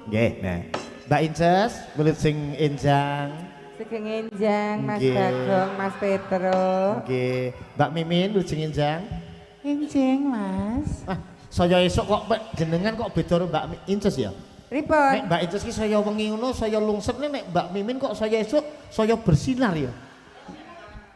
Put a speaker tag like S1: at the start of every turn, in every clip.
S1: Nggih, nah. Mbak Inces, wilujeng enjang.
S2: Sugeng enjang Mas
S1: Nggih.
S2: Bagong, Mas Petro.
S1: Nggih. Mbak Mimin wilujeng enjang.
S3: Enjing, Mas.
S1: Ah, saya esuk kok Mbak, jenengan kok beda karo Mbak Inces ya?
S2: Pripun?
S1: Nek Mbak Inces ki saya wengi ngono, saya lungset, nek Mbak Mimin kok saya esuk saya bersinar ya.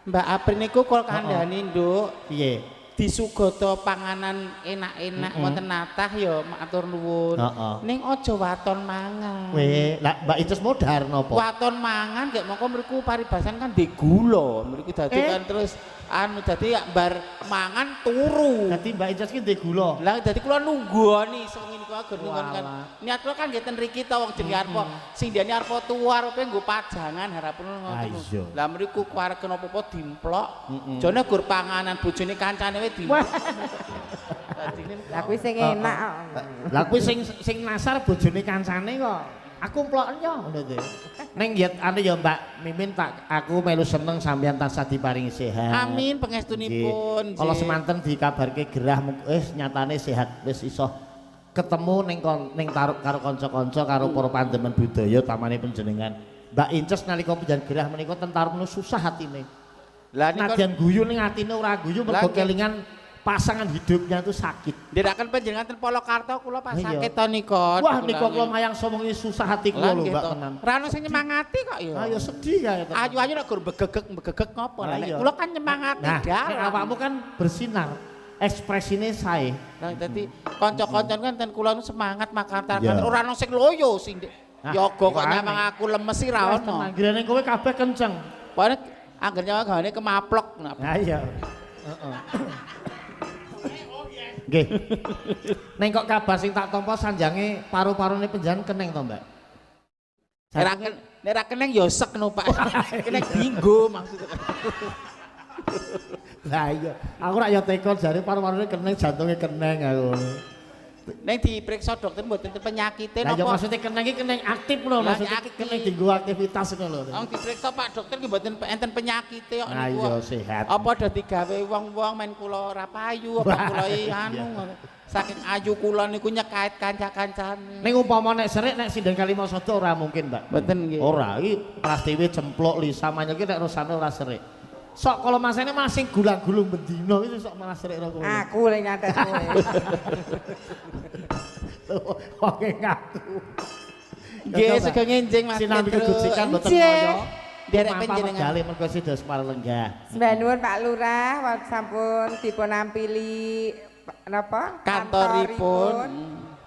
S3: Mbak Apri niku kula kandhani, Nduk.
S1: Piye?
S3: Disugoto panganan enak-enak wonten natah ya matur nuwun. Ning aja waton mangan.
S1: Weh, lah Mbak Inces modar napa?
S3: Waton mangan gek mongko mriku paribasan kan ndek gula. Mriku dadi
S1: Eh?
S3: kan terus anu dadi ya bar mangan turu.
S1: Dadi Mbak Inces ki ndek gula.
S3: Lah dadi kula nunggoni sewengi niku agar nuwun kan.
S1: Walah.
S3: Niat kula kan nggih ten mriki to wong jenenge arep sing ndene arep tuwa arepe nggo pajangan harapun
S1: Ah,
S3: ngoten.
S1: iya.
S3: Lah mriku kuwaregen apa-apa dimplok. Jane gur panganan bojone kancane wae dimplok. Dadine
S2: Lah kuwi sing enak kok.
S1: Lah kuwi sing sing nasar bojone kancane kok. Aku mploken yo ngono to. Ning ya anu ya Mbak Mimin, tak aku melu seneng sampeyan tansah diparingi sehat.
S3: Amin pangestunipun.
S1: Nggih. Kala semanten dikabarke gerah, wis nyatane sehat, wis iso ketemu ning kon, ning taruk karo kanca-kanca karo para pandemen budaya tamane panjenengan. Mbak Inces nalika panjenengan gerah menika ten taruk susah hatine.
S3: Lah niku
S1: Nadyan guyu ning atine ora guyu
S3: Lah,
S1: mergo
S3: nggih.
S1: kelingan pasangan hidupnya itu sakit.
S3: Ndherekaken panjenengan ten Polokarto kula pas
S1: Iya.
S3: sakit to nika.
S1: Wah, nika kula mayang somongi susah hati kula lho Mbak tenan.
S3: Ra ono sing nyemangati kok ya.
S1: Ayo sedih kae tenan.
S3: Ayu-ayu nek gur begegek begegek ngopo lah nek
S1: Lah, iya.
S3: kula kan nyemangati
S1: Nah,
S3: dalam.
S1: nek awakmu kan bersinar, ekspresine sae.
S3: Lah dadi kanca-kanca kan ten kula nu semangat makan
S1: Iya.
S3: ora ono sing loyo sing
S1: Ah,
S3: yoga kok
S1: aneh.
S3: nyawang aku lemes sih ra ono.
S1: Tenang, kowe kabeh kenceng.
S3: Pokoke angger nyawang gawane kemaplok. Nah,
S1: Nah iya. Heeh. Nggih. Neng kok kabar sing tak tampa sanjange paru-parune panjenengan keneng to, Mbak?
S3: Nek ra nek ra keneng ya sek no Pak. Keneng dinggo maksudnya.
S1: Lah iya, aku rak ya tekon jare paru-parune keneng, jantunge keneng aku.
S3: Neng diperiksa dokter mboten enten penyakite
S1: Lah ya
S3: napa.
S1: maksudnya keneng iki keneng aktif lho,
S3: Lah,
S1: maksudnya
S3: aktif.
S1: keneng dienggo aktivitas ngono lho.
S3: Wong diperiksa Pak dokter ki mboten enten penyakite kok
S1: Nah
S3: niku.
S1: iya sehat.
S3: Apa do digawe wong-wong men kula ora payu apa kula i anu ngono. Saking ayu kula niku nyekait kanca-kancane.
S1: Ning umpama nek serik nek sinden Kalimasada ora mungkin, Mbak.
S3: Mboten nggih.
S1: Ora, iki Prastiwi Cempluk Lisa Manyel iki nek rusane ora serik. Sok kalau masane malah sing gulang-gulung bendino itu sok malah serik ora kowe.
S2: Aku lek nyantet kowe.
S1: Oke ngaku.
S3: Nggih sugeng enjing Mas.
S1: Sinambi
S3: Petro.
S1: kegujikan mboten
S3: Nggih.
S1: kaya.
S3: Nderek panjenengan.
S1: Galih mergo sida Semar lenggah.
S2: Sembah nuwun Pak Lurah, wau sampun dipun ampili napa?
S3: Kantoripun.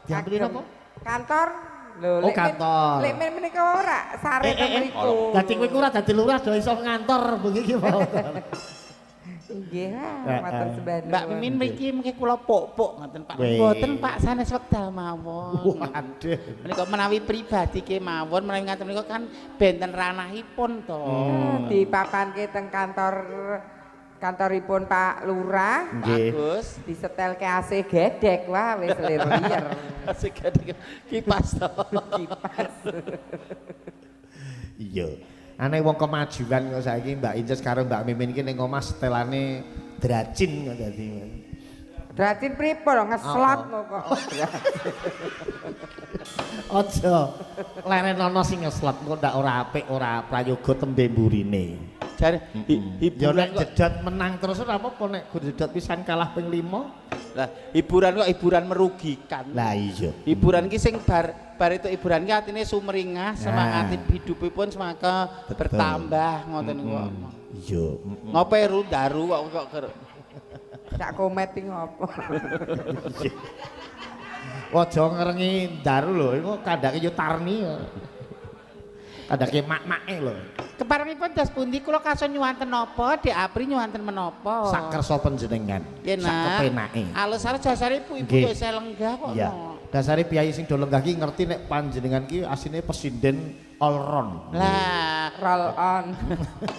S1: Diampili
S2: Agem.
S1: napa?
S2: Kantor. Lho,
S1: Oh, kantor.
S2: Lek men menika ora sare
S1: Eh, eh, eh.
S2: mriku.
S1: Dadi kowe ku ora dadi lurah do iso ngantor bengi iki mau.
S2: Nggih,
S1: Eh,
S2: matur
S1: eh.
S2: sembah nuwun.
S3: Mbak Mimin mriki mengke kula pok-pok ngoten Pak.
S1: Weh.
S3: Mboten Pak sanes wekdal mawon.
S1: Waduh.
S3: Menika menawi pribadi kemawon menawi ngaten menika kan benten ranahipun to.
S2: Dipapanke teng kantor kantoripun Pak Lurah.
S1: Nggih.
S3: Bagus.
S2: Disetelke AC gedek wah wis lir-lir.
S3: Asik gedek kipas to.
S2: Kipas.
S1: Iya. Aneh wong kemajuan kok saiki Mbak Inces karo Mbak Mimin iki ning omah setelane dracin kok dadi.
S2: Dracin pripun ngeslot
S1: Oh,
S2: kok.
S1: Aja leren ana sing ngeslot kok ndak ora apik ora prayoga tembe mburine.
S3: Jare
S1: Ya
S3: hiburan
S1: nek
S3: kok
S1: jedot menang terus ora apa-apa, nek gur jedot pisan kalah ping 5.
S3: lah hiburan kok hiburan merugikan.
S1: Lah iya.
S3: Hiburan ki sing bar bar itu hiburan ki atine sumringah, semangat hidupipun semakin bertambah ngoten niku.
S1: Iya.
S3: Ngopo ru daru kok kok
S2: Sak komet iki ngopo.
S1: Aja ngerengi daru lho, iku kandhake yo Tarni. Kandhake mak-make lho.
S3: Keparengipun das pundi kula kasun nyuwanten napa, Dik Apri nyuwanten menapa?
S1: Sak kersa panjenengan.
S3: Nggih,
S1: Sak
S3: Nak.
S1: kepenake.
S3: Alus-alus dasare ibu-ibu
S1: Nggih.
S3: ya isih lenggah kok.
S1: Iya.
S3: no.
S1: Dasare piyayi sing do lenggah ki ngerti nek panjenengan ki asline pesinden all round.
S3: Lah,
S2: Roll on.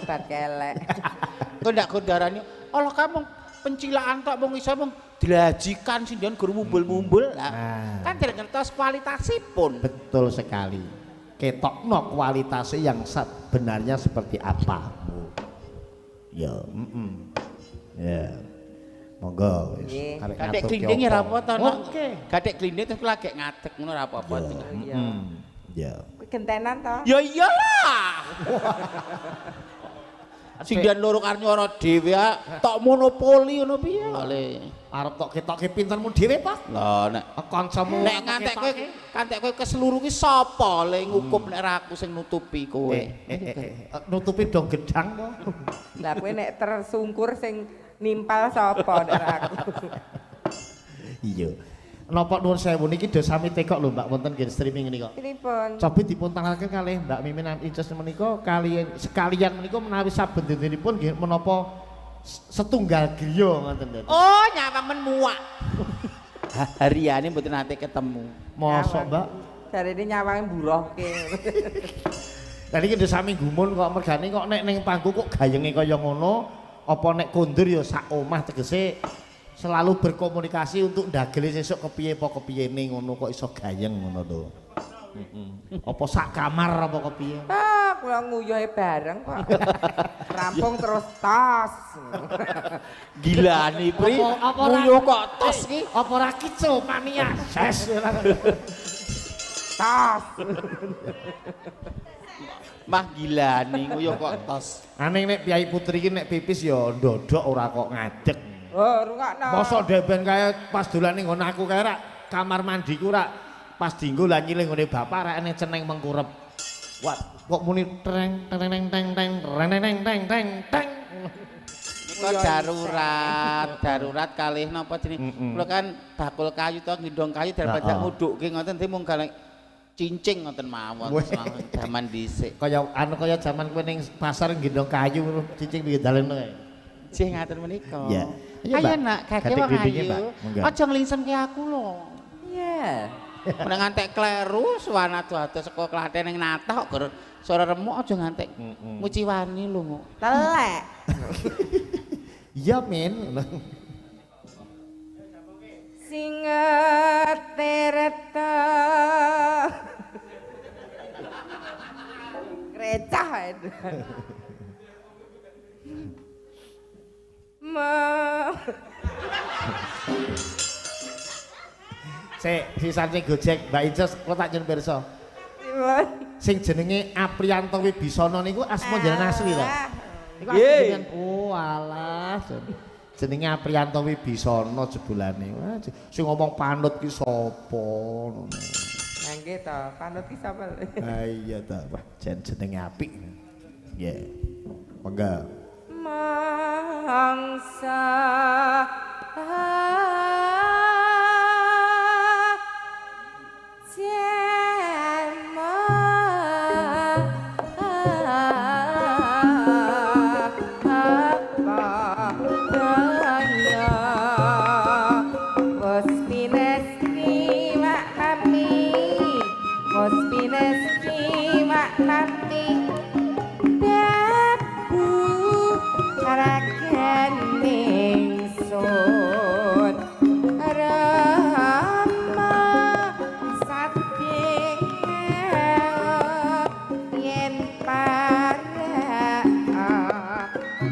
S2: Bat kelek.
S3: kok ndak gondarani, Allah kamu pencilaan tok mung iso mung dilajikan sinden guru mumbul-mumbul. Lah,
S1: Nah.
S3: kan dereng ngertos kualitasipun.
S1: Betul sekali. Ketokno kualitasnya yang sebenarnya seperti apa. Ya, Ya. Monggo wis.
S2: Arek
S3: Gathik glinding ya ora apa to.
S1: Oke.
S3: Gathik glinding terus lagi ngadeg ngono ora apa-apa.
S2: Iya.
S1: Ya.
S2: Kuwi gentenan to?
S3: Ya iyalah. Sing dian loro karo nyoro dhewe tok monopoli ngono piye kok le.
S1: Arep tok ketoke pintermu dhewe, Pak.
S3: Lah nek
S1: kancamu
S3: nek ngantek kowe kantek kowe keseluruh ki sapa le ngukup nek ra aku sing nutupi kowe.
S1: Nutupi dong gedang to.
S2: Lah kowe nek tersungkur sing nimpal sapa nek ra aku.
S1: Iya. Napa nuwun sewu niki do sami tekok lho Mbak wonten nggih streaming menika.
S2: Pripun?
S1: Cobi dipun tanglaken kalih Mbak Mimin Inces menika kaliyan sekalian menika menawi saben dintenipun nggih menapa setunggal griya ngoten lho.
S3: Oh, nyawang men muak. Hariane mboten nate ketemu.
S1: Mosok, Mbak?
S2: Jarene nyawange mburohke.
S1: Lah niki do sami gumun kok mergane kok nek ning panggung kok gayenge kaya ngono, apa nek kondur ya sak omah tegese selalu berkomunikasi untuk ndagele sesuk kepiye apa kepiyene ngono kok iso gayeng ngono lho. Heeh. Apa sak kamar apa kepiye?
S2: Ah, kula nguyuhe bareng kok. Rampung terus tos.
S3: Gilani, Pri. Nguyuh kok tos ki?
S1: Apa ora kico mania? Ses.
S2: Tos.
S3: Mah gilani nguyuh kok tos.
S1: Aneh nek Piyai Putri ki nek pipis ya ndodok ora kok ngadeg.
S2: Oh, rungokno.
S1: Mosok deben kae pas dolan ning nggon aku kae rak kamar mandiku rak pas dinggo lah nyilih nggone bapak rak ene ceneng mengkurep. Wah, kok muni treng treng teng teng teng teng teng teng teng.
S3: Nika darurat, darurat kalih napa jenenge? Kula kan bakul kayu to gendong kayu daripada ngudhukke ngoten mung galek cincing ngoten mawon jaman dhisik.
S1: Kaya anu kaya jaman kowe ning pasar gendong kayu cincing pinggir dalan kae.
S3: Nggih ngaten menika.
S1: Iya.
S3: Ayo nak, kake wong ayu. Aja nglingsem ke aku lho.
S2: Iya.
S3: Nek ngantek kleru suwana ado-ado saka Klaten ning Natah kok ger suara remuk aja ngantek muciwani lho kok.
S2: Telek.
S1: Iya, Min.
S2: Singet tereta. Recah.
S1: Sik, sisan sing Gojek Mbak Inces kula tak nyuwun pirsa. Sing jenenge Aprianto Wibisono niku asma jenengan asli to? Niku asma jenengan. Oh alah. Jenenge Aprianto Wibisono jebulane. Wah, sing ngomong panut ki sapa ngono.
S2: Lah nggih to, panut ki sapa?
S1: Ha iya to, wah jan jenenge apik. Nggih. Monggo.
S2: Mangsa jema apa daya Muspinesti mak nami Muspinesti mak nami dabu karakening sun Rama saking yen para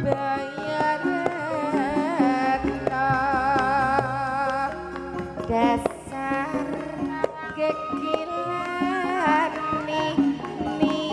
S2: bayareta dasar kekilani ni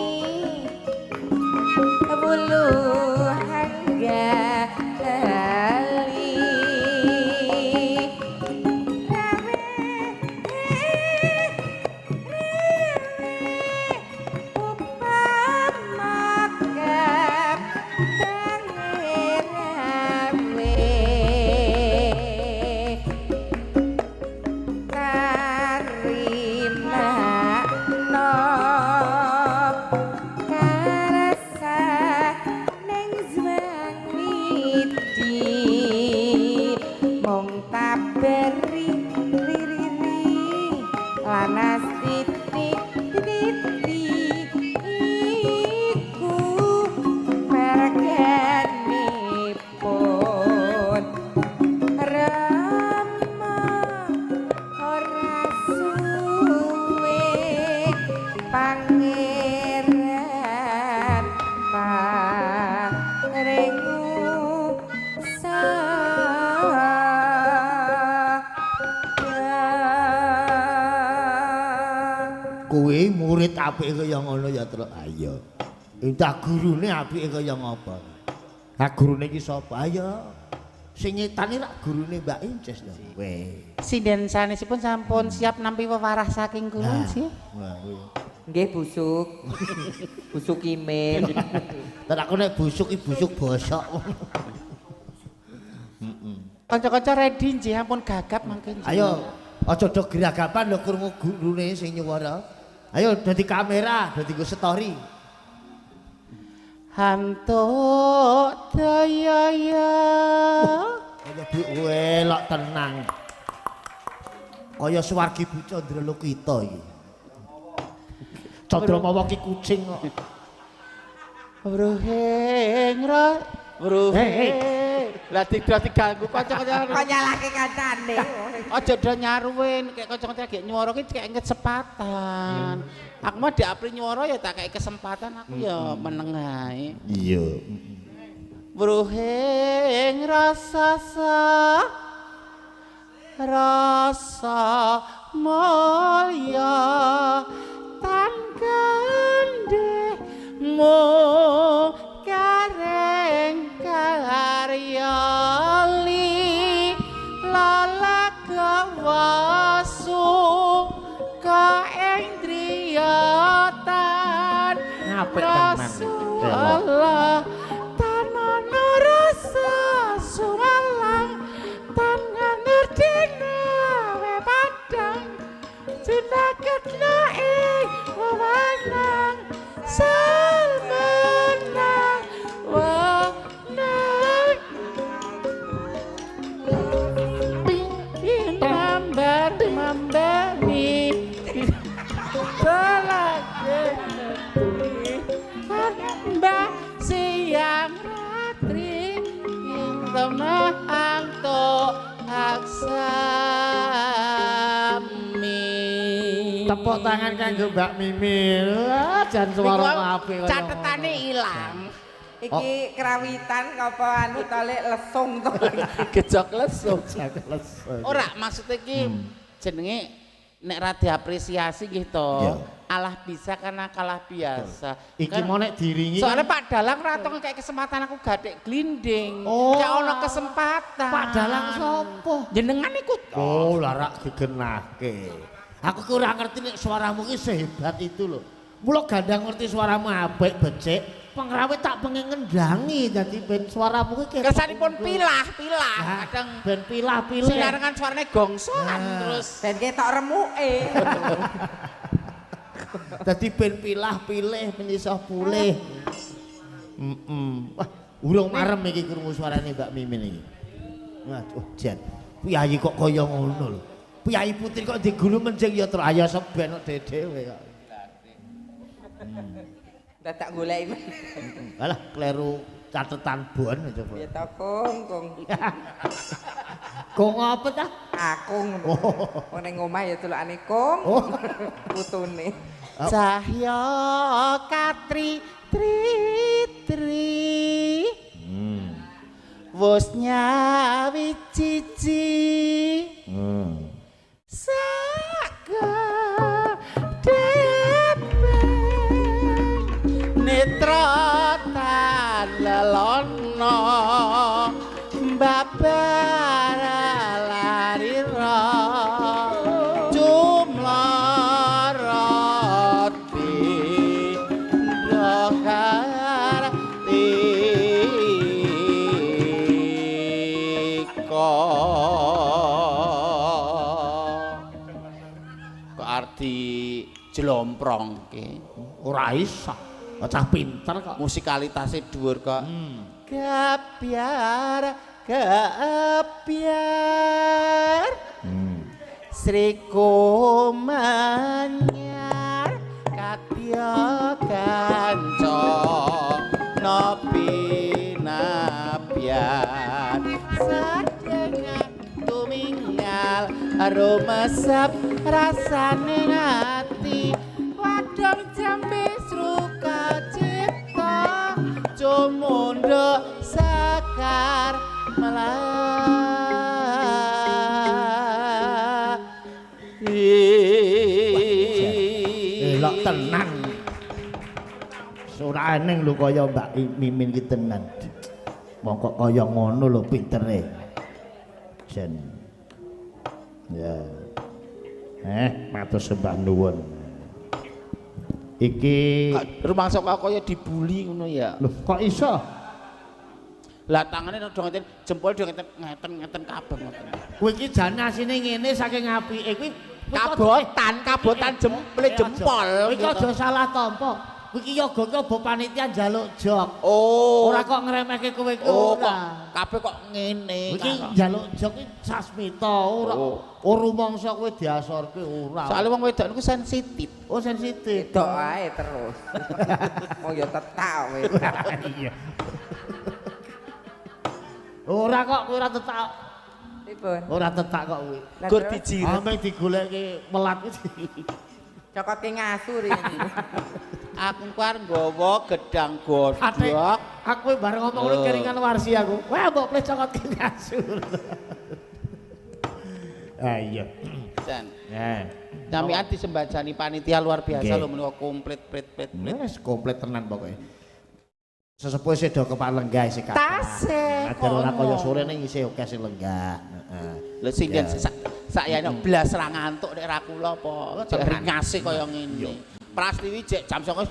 S1: Kuwi murid apike kaya ngono ya, Truk. Ayo. Entah gurune apike kaya ngapa. Ha gurune iki sapa? Ayo. Sing nyetani rak gurune Mbak Inces lho. Weh.
S3: Sinden sanesipun sampun siap nampi wewarah saking kula sih.
S1: Wah, kuwi.
S2: Nggih busuk. Busuk imin.
S1: Lah aku nek busuk iki busuk bosok. Heeh.
S3: Kanca-kanca ready nggih ampun gagap mangke.
S1: Ayo, aja do geragapan lho krungu gurune sing nyuwara. Ayo dadi kamera, dadi nggo story.
S3: Hantuk daya ya.
S1: Kaya bu welok tenang. Kaya swargi Bu Candra Lokita iki. Candra mawa ki kucing kok.
S3: Wruhing ra wruhing. Lah diganggu kanca-kanca.
S2: Kok nyalahke kancane.
S3: Aja do nyaruwen, kek kanca-kanca gek nyuwara ki kek kesempatan. Aku mah diapri nyuwara ya tak kei kesempatan aku ya meneng ae.
S1: Iya.
S3: Wruhing rasa rasa mulya tan kandhe mung kareng karya li lalaga wasu ka ing driyatan
S1: Apik tenan.
S3: Allah tanana rasa sumalang tan nganur dina we padang cinaketna ing wewenang salmenang wenang mambar mambari mbah siang ratri ing temah antuk aksami.
S1: Tepuk tangan kanggo Mbak Mimin. Wah, jan swara apik kaya.
S3: Catetane ilang.
S2: Iki krawitan apa anu to lek lesung to.
S3: Gejok lesung.
S1: Lesung.
S3: Ora maksud iki jenenge nek ra diapresiasi nggih to. Alah bisa karena kalah biasa.
S1: Iki mau nek diringi.
S3: Soalnya Pak Dalang ra tau ngekek kesempatan aku gathik glinding.
S1: Oh.
S3: Gak ono kesempatan.
S1: Pak Dalang sapa?
S3: Jenengan iku to.
S1: Oh, lah rak digenahke. Aku ki ora ngerti nek suaramu ki sehebat itu lho. Mula gandang ngerti suaramu apik becik, pengrawit tak pengen ngendangi dadi ben suaramu ki
S3: kesanipun pilah-pilah kadang
S1: ben pilah-pilih.
S3: Sinarengan suarane gongsoan terus
S2: ben ketok remuke.
S1: Dadi ben pilah-pilih ben iso pulih. Wah, urung marem iki krungu suarane Mbak Mimin iki. Waduh, jan. Piyayi kok kaya ngono lho. Piyayi putri kok digulu menjing ya terus ayo seben kok dhewe kok.
S2: Dadak goleki.
S1: Alah kleru catetan bon coba.
S2: Ya ta Kong, Kong.
S1: Kong apa ta?
S2: Akung. Wong ning omah ya celukane Kong.
S1: Oh.
S2: Putune.
S3: Cahya katri tri tri. Wus nyawi cici. Saga netra tan lelono babara larira jumlarati ndrakarti kok arti jlomprongke
S1: ora iso. Cah pinter kok.
S3: Musikalitasnya dhuwur kok. Gebyar gebyar. Sri Kumanyar kadya kanca nabi nabian sadengan tumingal rumesep rasane ati wadong jambe sruka cipta cumundha sekar melati.
S1: Elok Wedok tenan. Ora eneng lho kaya Mbak Mimin ki tenan. Mongko kaya ngono lho pintere. Jen. Ya. Matur sembah nuwun. Iki
S3: rumangsa kok kaya dibuli ngono ya.
S1: Lho kok iso?
S3: Lah tangane do ngeten, jempol do ngeten ngeten-ngeten kabeh ngoten.
S1: Kowe iki jane asine ngene saking apike kuwi
S3: kabotan jempol jempol.
S1: Kowe iki aja salah tampa. Kowe iki yoga ki apa panitia njaluk jok.
S3: Oh.
S1: Ora kok ngremehke kowe ki
S3: ora.
S1: Kok
S3: kabeh kok ngene.
S1: Kowe iki njaluk jok ki sasmita ora. Oh rumangsa kowe diasorke ora.
S3: Soale wong wedok niku sensitif.
S1: Oh sensitif.
S2: Wedok ae terus. Wong ya tetak kowe.
S1: Iya. Ora kok kowe ora tetak.
S2: Pripun?
S1: Ora tetak kok kowe.
S3: Gur dijiret.
S1: Ameng digoleki melat kuwi.
S2: Cokotke ngasu rene.
S3: Aku ku arep nggawa gedang godhog.
S1: Aku bareng ngomong ngono keringan warsi aku. Wah mbok pleh cokotke ngasu. Ah iya.
S3: Jan.
S1: Ya.
S3: Nyamikan disembajani panitia luar biasa lho menika komplit plit.
S1: Wis komplit tenan pokoke. Sesepuh isih do kepak lenggah isih kathah.
S3: Tasih.
S1: Agar ora kaya sore ning isih akeh sing lenggah. Heeh.
S3: Lho sing sakyane blas ra ngantuk nek ra kula apa ringase kaya ngene. Prastiwi jek jam 09.00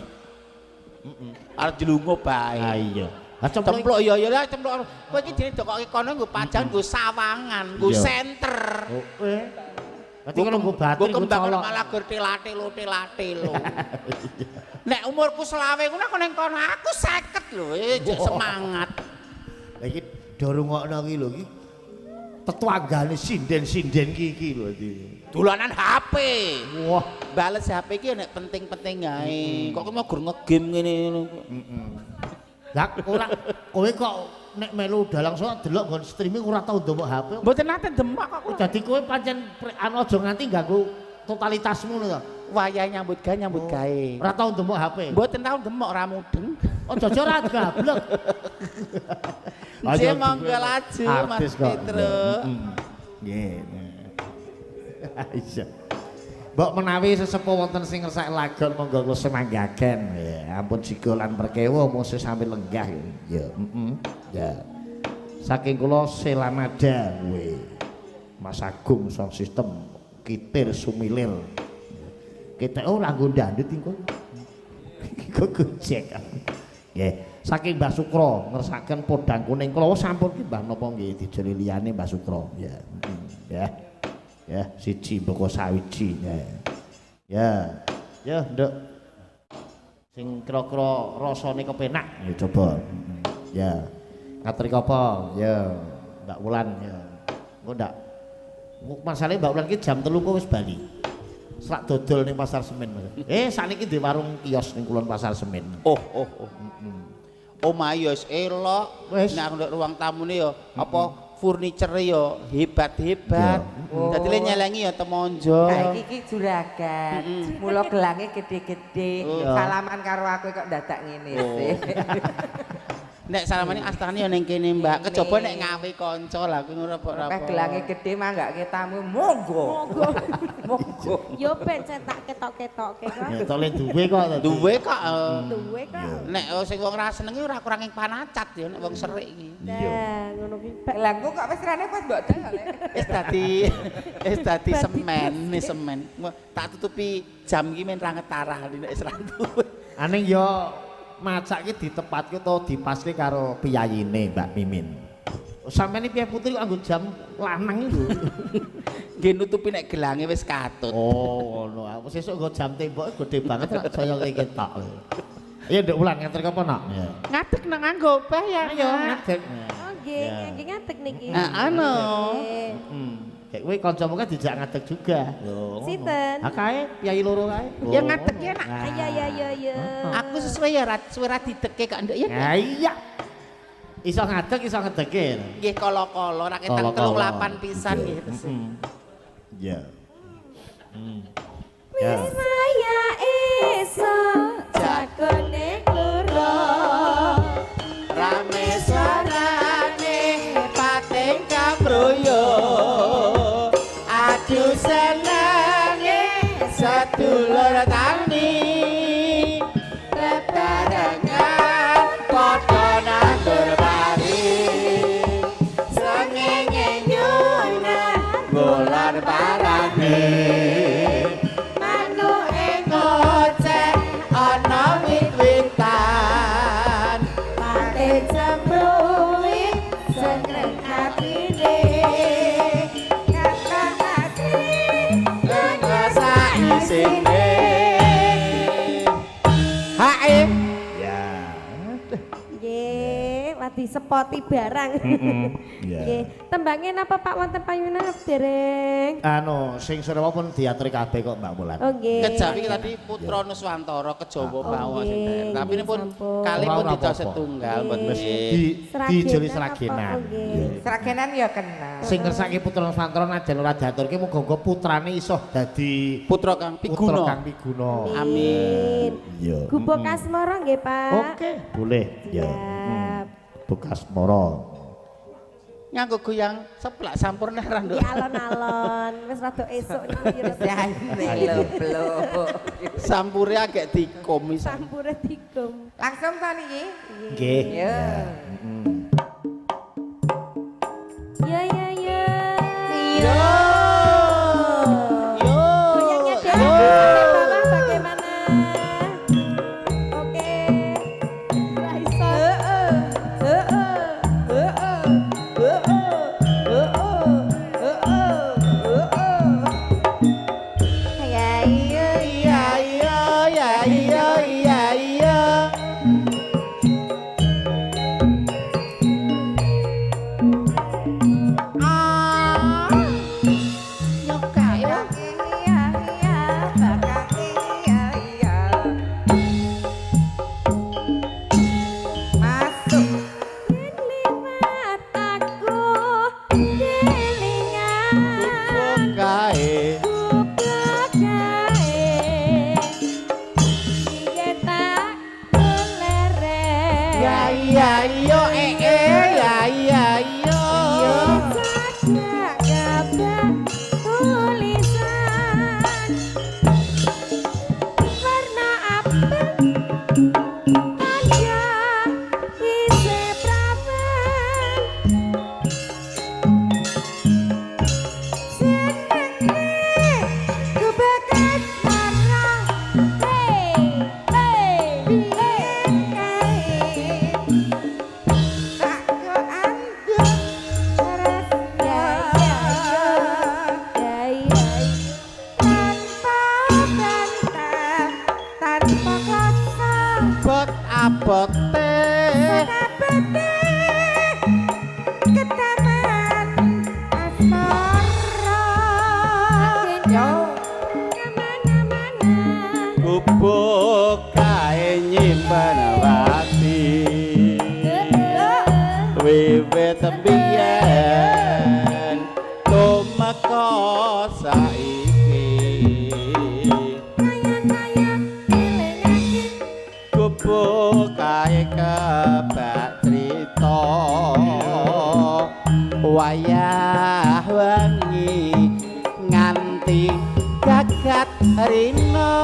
S3: heeh. Arep dilungo bae.
S1: Ha iya. Ha
S3: cempluk iya iya cempluk. Kowe iki dene dokoke kono nggo pajang nggo sawangan, nggo senter.
S1: Oke. Berarti kono nggo batin nggo colok.
S3: Malah gur telatelo. Nek umurku 25 ngono aku ning kono aku 50 lho, jek semangat.
S1: Lah iki do rungokno iki lho iki tetanggane sinden-sinden ki iki lho iki.
S3: Dolanan HP.
S1: Wah,
S3: bales HP iki nek penting-penting ae. Kok kowe mau gur ngegame ngene ngono.
S1: Heeh. Lah ora kowe kok nek melu dalang sok delok nggon streaming ora tau ndelok HP.
S3: Mboten nate demak kok.
S1: Dadi kowe pancen anu aja nganti ganggu totalitasmu lho to.
S3: Wayah nyambut gawe.
S1: Ora tau ndemok HP.
S3: Mboten tau ndemok ora mudeng.
S1: Oh aja ora gablek.
S3: Nggih monggo laju Mas Petro.
S1: Nggih. Iya. Mbok menawi sesepuh wonten sing ngersake lagon monggo kula semanggaken. Ya ampun jiga lan perkewa mung sampe lenggah ya. Heeh. Ya. Saking kula Selamada kowe. Mas Agung sound system kitir sumilir. Kita ora nggo ndandut engko. Kok gojek. Nggih, saking Mbah Sukro ngersaken podang kuning kula sampun ki Mbah napa nggih dijoli liyane Mbah Sukro. Ya. Ya. Ya, siji mboko sawiji. Ya. Ya. Ya, Nduk. Sing kira-kira rasane kepenak ya coba. Ya. Ngaturi apa? Ya, Mbak Wulan ya. Engko ndak. Masalahe Mbak Wulan ki jam 3 kok wis bali. Serak dodol ning Pasar Semen. Sakniki di warung kios ning kulon Pasar Semen.
S3: Oh. Omahe ya wis elok. Nek aku nduk ruang tamune ya apa furniture ya hebat-hebat. Dadi le nyelengi ya temonjo.
S2: Ha iki iki juragan. Mula gelange gede-gede. Salaman karo aku kok dadak ngene sih.
S3: Nek salamane astane ya ning kene Mbak. Kejaba nek ngawe kanca lah kuwi ora apa-apa.
S2: Nek gelange gedhe manggake tamu monggo.
S4: Monggo.
S2: Monggo.
S4: Yo ben cetak ketok-ketoke kok.
S1: Ya to le duwe kok.
S3: Duwe kok.
S4: Duwe kok.
S3: Nek sing wong ra seneng ora kurang ing panacat ya nek wong serik iki.
S4: Nah, ngono ki.
S2: Gelangku kok wis rene pas mbok dal lek.
S3: Wis dadi semen, semen. Tak tutupi jam iki men ra ngetarah nek wis ra duwe.
S1: Aning yo macak ki ditepatke utawa dipaske karo piyayine Mbak Mimin. Sampeyan iki piye putri kok nganggo jam lanang iki lho.
S3: Nggih nutupi nek gelange wis katut.
S1: Oh, ngono. Aku sesuk nggo jam tembok gedhe banget rak saya ketok. Ayo Nduk Wulan nganter apa nak?
S3: Ngadeg nang nganggo obah ya.
S1: Ayo ngadeg.
S4: Oh nggih, nggih ngadeg niki.
S3: Heeh no.
S1: Heeh. Kayak kowe kancamu kan dijak ngadeg juga. Lho.
S4: Sinten?
S1: Ha kae piyai loro kae.
S3: Ya ngadeg ya nak.
S4: Iya iya iya iya.
S3: Aku sesuai ya suwe ra didegke kok nduk ya.
S1: Ha iya. Iso ngadeg iso ngedegke.
S3: Nggih kala-kala ra ketang 38 pisan nggih.
S1: Iya.
S4: Wis maya esuk jagone kloro
S3: rame suarane pating kabroyo adu senenge sedulur tani
S4: Disepoti barang. Nggih. Tembange napa Pak wonten payunan dereng?
S1: Anu sing sore pun diaturi kabeh kok Mbak Wulan.
S4: Oh nggih.
S3: Kejawi tadi Putra Nuswantara Kejawa mawon sing tapi ini pun kali pun ditos setunggal mboten
S1: dijoli Sragenan.
S2: Sragenan ya kena.
S1: Sing ngersake Putra Nuswantara najan ora diaturke muga-muga putrane iso dadi
S3: putra kang piguna.
S1: Kang piguna.
S3: Amin.
S1: Iya.
S4: Gubuk Asmara nggih Pak.
S1: Oke, boleh. Ya. Gubuk Asmara.
S3: Nganggo goyang seplak sampurna ra nduk.
S4: Alon-alon wis rada esuk niku ya.
S3: Sampure agek dikum.
S4: Sampure dikum.
S2: Langsung ta niki?
S1: Nggih.
S2: Ya.
S4: Ya ya ya.
S3: Yo. Yo.
S4: Goyangnya dari sampai bawah bagaimana? Oke. Ra iso.
S2: Ya iya
S3: iya iya iya iya iya iya. Ah. Nyoka ya.
S2: Iya iya bakal iya iya. Masuk.
S4: Yen liwat aku kelingan.
S3: Kae.
S4: Gubuk kae. Yen tak keleren.
S3: Ya iya yo eh eh ya iya yo.
S4: Sagak kabeh tulisan warna abang tanda isih prawan senenge gubuk asmara hey hey hey
S2: Kae. Tak keandung
S4: ya
S2: tresna.
S4: ya ya ya
S2: Tanpa bantah, tanpa klasa,
S3: Bot abote.
S2: sakabete ketaman asmara. Yo,
S4: kemana-mana
S3: Gubuk kae nyimpen wati. Wiwit biyen tumeka saiki.
S4: Kaya-kaya elingake
S3: Gubuk kae kebak crita. Wayah wengi nganti gagat rina.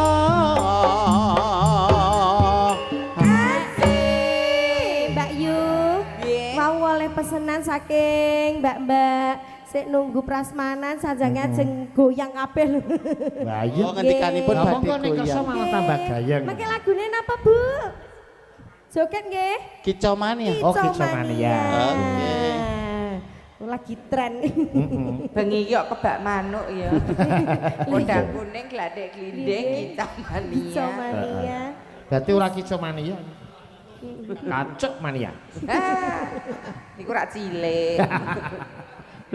S4: Asik Mbak Yu.
S2: Nggih.
S4: Mau oleh pesenan saking Mbak-mbak sik nunggu prasmanan sanjange ajeng goyang kabeh lho.
S1: Lah iya.
S3: Oh, ngendikanipun
S1: Lah
S3: badhe
S1: monggo nek kersa
S3: goyang.
S1: malah tambah gayeng.
S4: Mangke lagune napa, Bu? Joget nggih?
S3: Kicomania.
S1: Oh, Kicomania.
S3: Oke.
S4: Lagi tren.
S2: Bengi iki kok kebak manuk ya. Podang kuning glathik glinding kicamania.
S4: Kicomania.
S1: Berarti ora kicomania. Kacuk mania.
S2: Ah, niku rak cilik.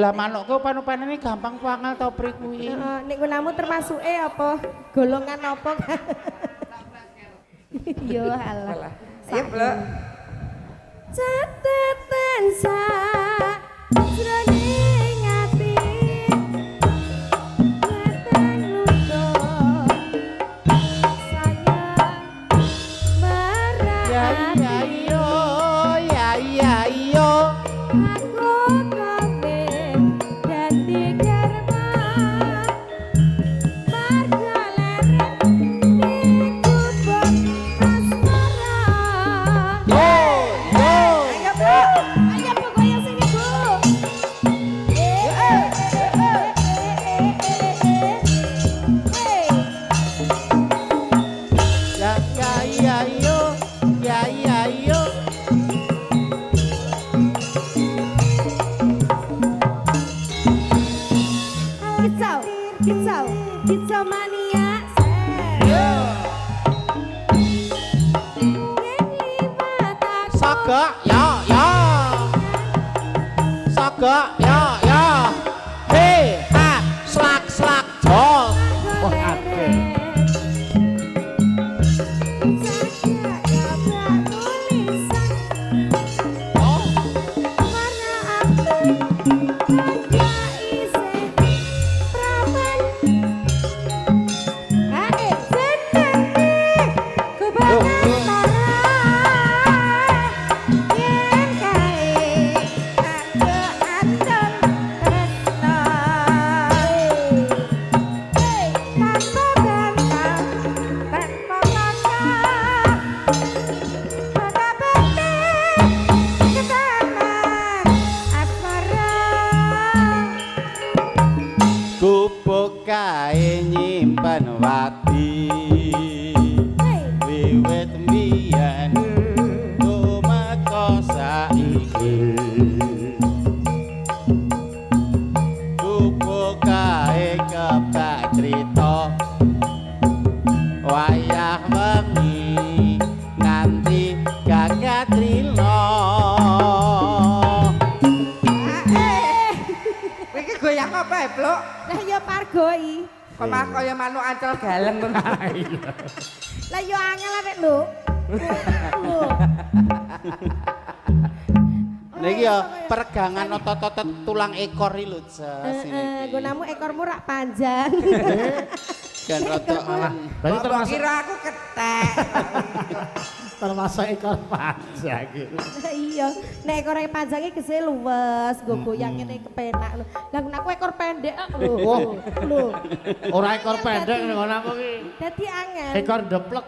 S3: Lah manukku panu-panene gampang wangel to pri kuwi.
S4: Heeh, nek gunamu termasuke apa? Golongan apa? Yo alah.
S2: Ayo, Blok.
S4: Catetan sak jroning ati. Weteng luka sayang marang
S3: Ya ya yo ya ya yo.
S4: Aku kowe dadi garwa marga leren ning gubuk asmara.
S3: Yo yo.
S2: Ayo, Bu.
S4: Ayo Bu goyang sini Bu. Eh eh eh eh eh eh. Hey.
S3: Ya ya ya yo ya ya yo.
S4: Kicau, kicau, kicau mania. Yen liwat aku
S3: Sagak ya ya. gok yo yo. He ha slak slak jol.
S1: Wah akeh.
S3: Gubuk kae nyimpen wadi wiwit mbiyen tumeka saiki. Gubuk kae kebak crita wayah wengi nganti gagat rila.
S2: Iki goyang apa ya, Pluk?
S4: Lah ya pargoi.
S2: Kok malah kaya manuk ancel galeng ngono.
S4: Lah ya angel arek lho. Lho.
S3: Niki ya peregangan otot-otot tulang ekor iki lho, Jas.
S4: Heeh, nggonamu ekormu rak panjang.
S3: Dan rotok
S1: malah. Berarti termasuk
S2: kira aku ketek.
S1: Termasuk ekor panjang iki.
S4: Iya, nek ekore panjang iki gese luwes, nggo goyang ngene kepenak lho. Lah aku ekor pendek kok lho. Lho.
S1: Ora ekor pendek ngono aku iki.
S4: Dadi angel.
S1: Ekor ndeplek.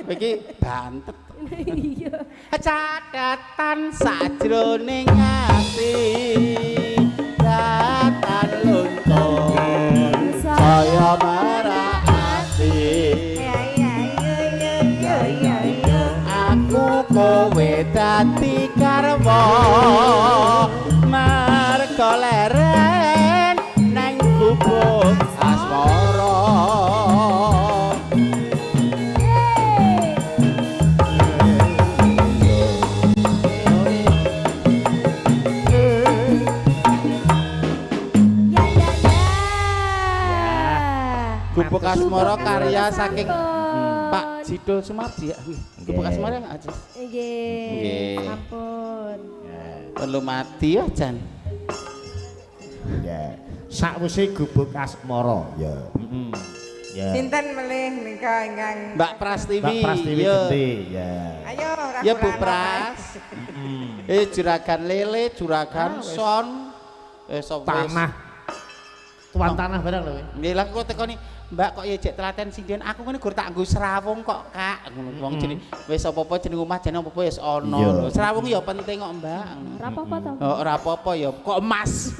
S3: Iki bantet.
S4: Iya.
S3: Catatan sajroning ati. Datan luntur. Saya marah ati. Aku kowe dadi garwa marga leren nang gubuk asmara.
S4: Ya ya ya.
S3: Gubuk Asmara karya saking Pak Jidul Sumarji. Gubuk Asmara Pak Ajis.
S4: Nggih. Sampun.
S3: Perlu mati ya Jan.
S1: Ya. Sakwise Gubuk Asmara ya. Heeh. Ya.
S2: Sinten melih nika ingkang
S3: Mbak Prastiwi.
S1: Mbak Prastiwi Genti ya.
S2: Ayo ora.
S3: Ya Bu Pras. Juragan lele, juragan son,
S1: tanah. Tuan tanah barang lho.
S3: Nggih lah kok tekoni Mbak kok ya jek telaten sinden aku ngene gur tak nggo srawung kok Kak ngono wong jeneng wis apa-apa jeneng omah jeneng apa-apa wis ana lho. Srawung ya penting kok Mbak.
S4: Ora apa-apa to.
S3: Oh ora apa-apa ya kok Mas.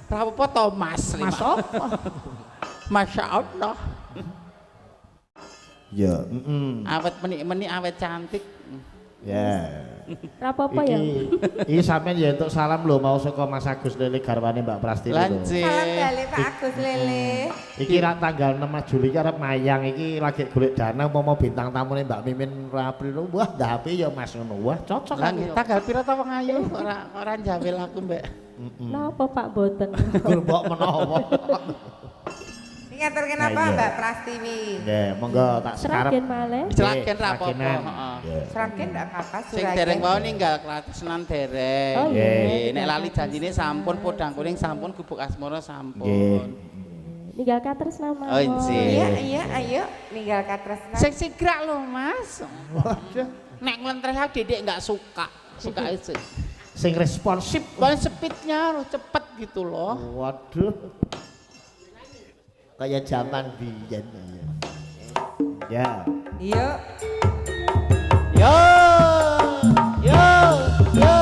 S3: Ora apa-apa to Mas.
S1: Mas apa?
S3: Masya Allah.
S1: Ya,
S3: Awet menik-menik awet cantik.
S1: Ya.
S4: Ora apa-apa ya.
S1: Iki sampean ya entuk salam lho mau saka Mas Agus Lele garwane Mbak Prastiwi lho.
S2: Salam balik Pak Agus Lele.
S1: Iki rak tanggal 6 Juli iki arep mayang iki lagi golek dana umpama bintang tamune Mbak Mimin April. Wah, ndape ya Mas ngono. Wah, cocok.
S3: Lah tanggal pira ta wong ayu ora ora njawil aku, Mbak.
S4: Napa Pak mboten?
S1: Gur mbok menawa.
S2: Ngaturke napa Mbak Prastiwi?
S1: Nggih, monggo tak sekarep.
S4: Sragen malih.
S3: Sragen ra apa-apa, heeh.
S2: Sragen ndak apa-apa,
S3: Sing dereng wau ninggal Klatesnan dereng. Nggih, nek lali janjine sampun podang kuning sampun Gubuk Asmara sampun.
S4: Ninggal Katresnan mawon.
S3: Oh nggih.
S2: Iya, iya, ayo ninggal Katresnan.
S3: Sing sigrak lho, Mas. Waduh. Nek nglentreh aku Dedek enggak suka. Suka itu.
S1: Sing responsif,
S3: paling speednya harus cepet gitu loh.
S1: Waduh. Kayak zaman biyen ya.
S2: Iya.
S3: Yo. Yo. Yo.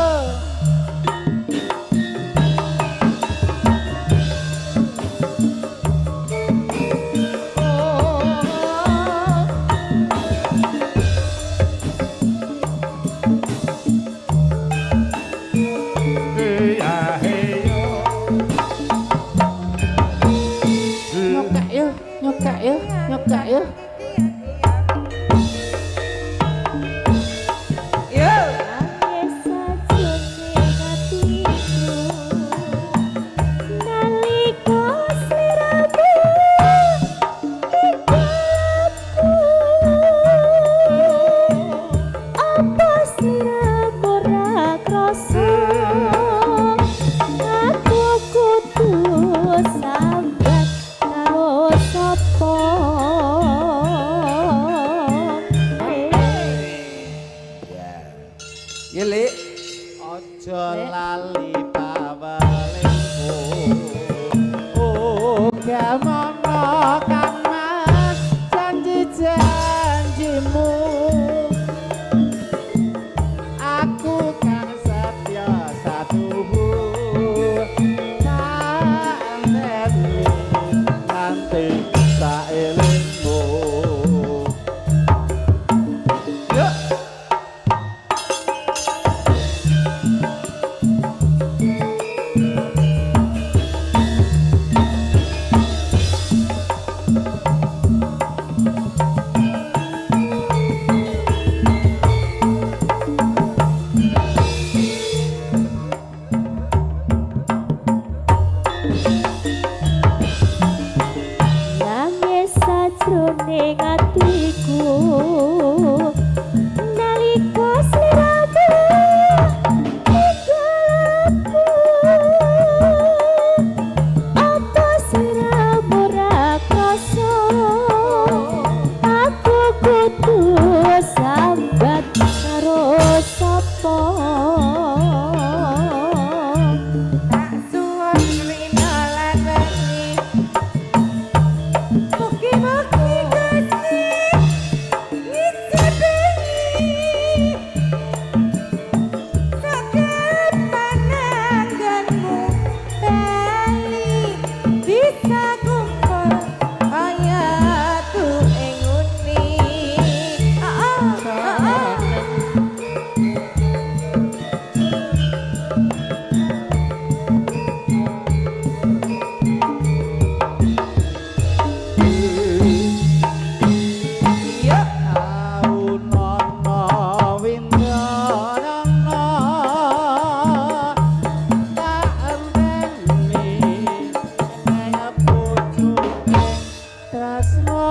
S3: Nyokak yo, nyokak yo. Ojo lali pawelingku. Uga mono Kang Mas janji-janjimu. Aku kang setya satuhu tak enteni nganti saelingmu. Yuk.
S4: Nangis sajroning atiku nalika sliramu ninggal aku. Apa sliramu ra krasa aku kudu sambat karo sapa?
S2: Tak suwun rina lan wengi. Mugi-mugi Gusti ngijabahi saged panangganmu bali bisa kumpul kaya tuke nguni. Oh, oh, oh. Iya.
S3: Aunono windana tak enteni ning pucuke tresna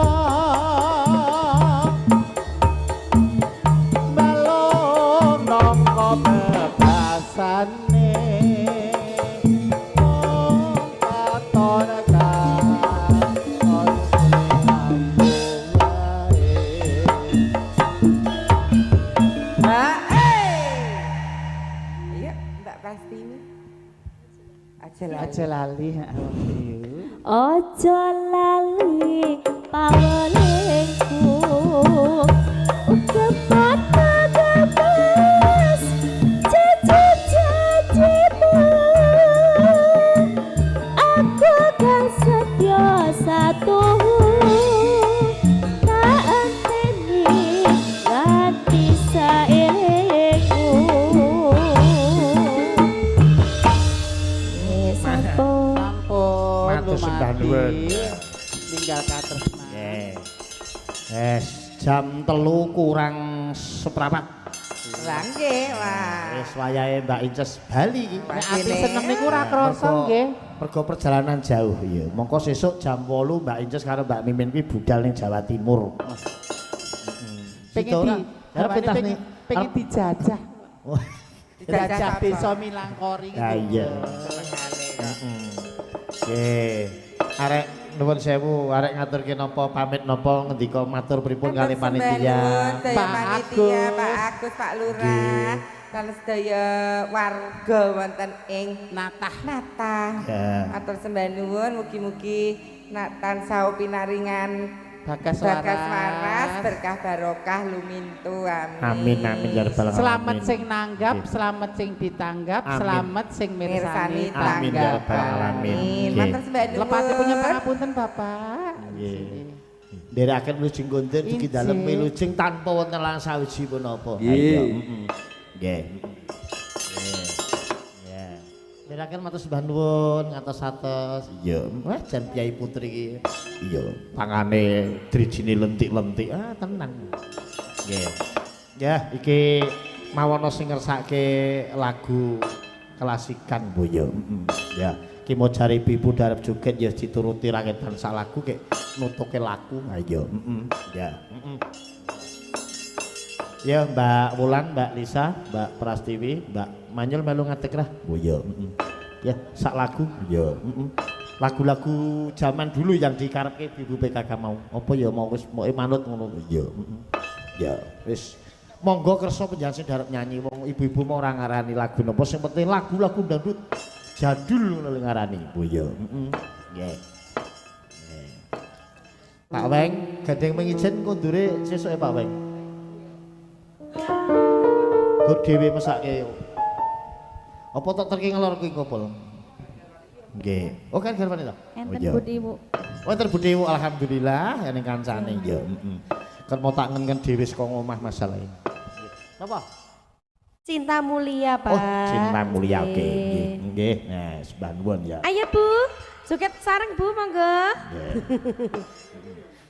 S3: balung nangka bebasane mung katon katon sliramu wae.
S2: Mbak, Iya, Mbak Prastini. Aja lali.
S3: Aja lali,
S4: Ojo lali pawelingku. Kepat kebas janji-janjimu. Aku kang setya satuhu tak enteni nganti saelingmu. Sampun.
S3: Sampun
S1: Matur sembah nuwun.
S3: Ninggal katresnan.
S1: Nggih. Es jam 2 kurang seprapat.
S2: Lah nggih, wah.
S1: Wis wayahe Mbak Inces bali iki.
S3: Nek ati seneng niku ora krasa nggih.
S1: Mergo perjalanan jauh ya. Mongko sesuk jam 8 Mbak Inces karo Mbak Mimin kuwi budal ning Jawa Timur.
S3: Pengen di
S1: arep pentas
S3: pengen,
S1: nih.
S3: pengen dijajah.
S1: Oh,
S3: Dijajah
S2: apa?
S3: desa Milangkori
S1: Ya iya.
S2: Senengane.
S1: Oke. Arek nuwun sewu, arek ngaturke napa pamit napa ngendika matur pripun kali panitia.
S2: Sedaya
S3: Pak
S2: panitia,
S3: Agus.
S2: Pak Agus, Pak Lurah, lan sedaya warga wonten ing
S3: Natah.
S2: Natah.
S1: Ya.
S2: Matur sembah nuwun, mugi-mugi nak tansah pinaringan
S3: Bagas waras.
S2: bagas waras, berkah barokah lumintu. Amin.
S1: Amin amin ya rabbal alamin.
S3: Selamat sing nanggap,
S1: Nggih.
S3: selamat sing ditanggap,
S1: Amin.
S3: selamat sing
S2: Mirsani
S3: mirsani
S1: Amin ya rabbal
S3: tanggapan.
S1: alamin.
S2: Amin.
S1: Nggih.
S2: Matur sembah nuwun.
S3: Lepatipun pangapunten Bapak.
S1: Nggih. Nderekaken wilujeng kondur dugi dalem
S3: Injih.
S1: wilujeng tanpa wonten lan sawiji punapa.
S5: Nggih.
S1: Ayo. Nggih. Nggih. Ya. Nderekaken matur sembah nuwun ngatos-atos. Iya, wah jan Kyai Putri iki. Iya, pangane drijine lentik-lentik. Ah, tenang. Nggih. Ya, iki mawono sing ngersake lagu klasikan Bu ya. Ya, iki mau jare ibu darep joget ya dituruti raketan sak lagu kek nutuke laku. Ha iya. Ya. Ya Mbak Wulan, Mbak Lisa, Mbak Prastiwi, Mbak Manyul melu ngadeg lah. Oh iya. Ya, sak lagu. Iya. Lagu-lagu zaman dulu yang dikarepke Ibu PKK mau. Apa ya mau wis moke manut ngono. Iya. Ya, wis. Monggo kersa panjenengan sing darep nyanyi wong ibu-ibu mau ora ngarani lagu napa sing penting lagu-lagu dangdut jadul ngono lho ngarani. Bu ya. Heeh. Nggih. Pak Weng, gandeng mengijen kondure sesuke Pak Weng. Gur dhewe mesake. Apa tok terki ngelor kuwi kopol? Nggih. Oh kan garwane to?
S4: Enten Budi Bu.
S1: Oh enten Budi Bu, alhamdulillah ning kancane ya. Heeh. Kan mau tak ngen dhewe saka omah masalahe. Napa?
S4: Cinta Mulia, Pak.
S1: Oh, Cinta Mulia oke. Nggih, nggih. Nah, sembah nuwun ya.
S4: Ayo Bu, joget sareng Bu monggo.
S1: Nggih.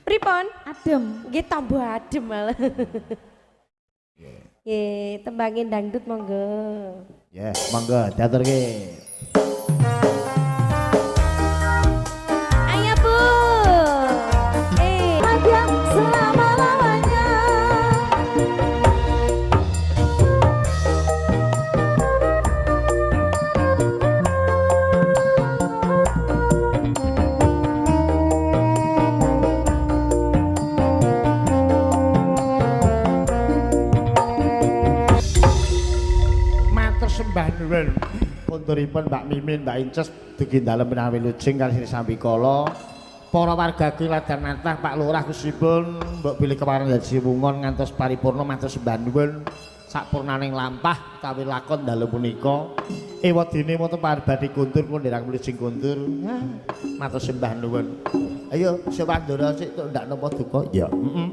S4: Pripun? Adem. Nggih tambah adem malah. Nggih, tembangin dangdut monggo.
S1: Ya, monggo diaturke.
S4: Ayo Bu.
S5: Bahagia selama-lamanya.
S1: Matur sembah nuwun. Kunturipun Mbak Mimin, Mbak Inces dugi dalem menawi lujeng kalih sambikala. Para warga Ladan Natah, Pak Lurah khususipun mbok bilih kepareng dadi wungon ngantos paripurna matur sembah nuwun. Sakpurnaning lampah utawi lakon dalu punika. Ewadene wonten parbadi kuntur kula nderek wilujeng kuntur. Matur sembah nuwun. Ayo sewandara sik tok ndak napa duka. Ya, heeh.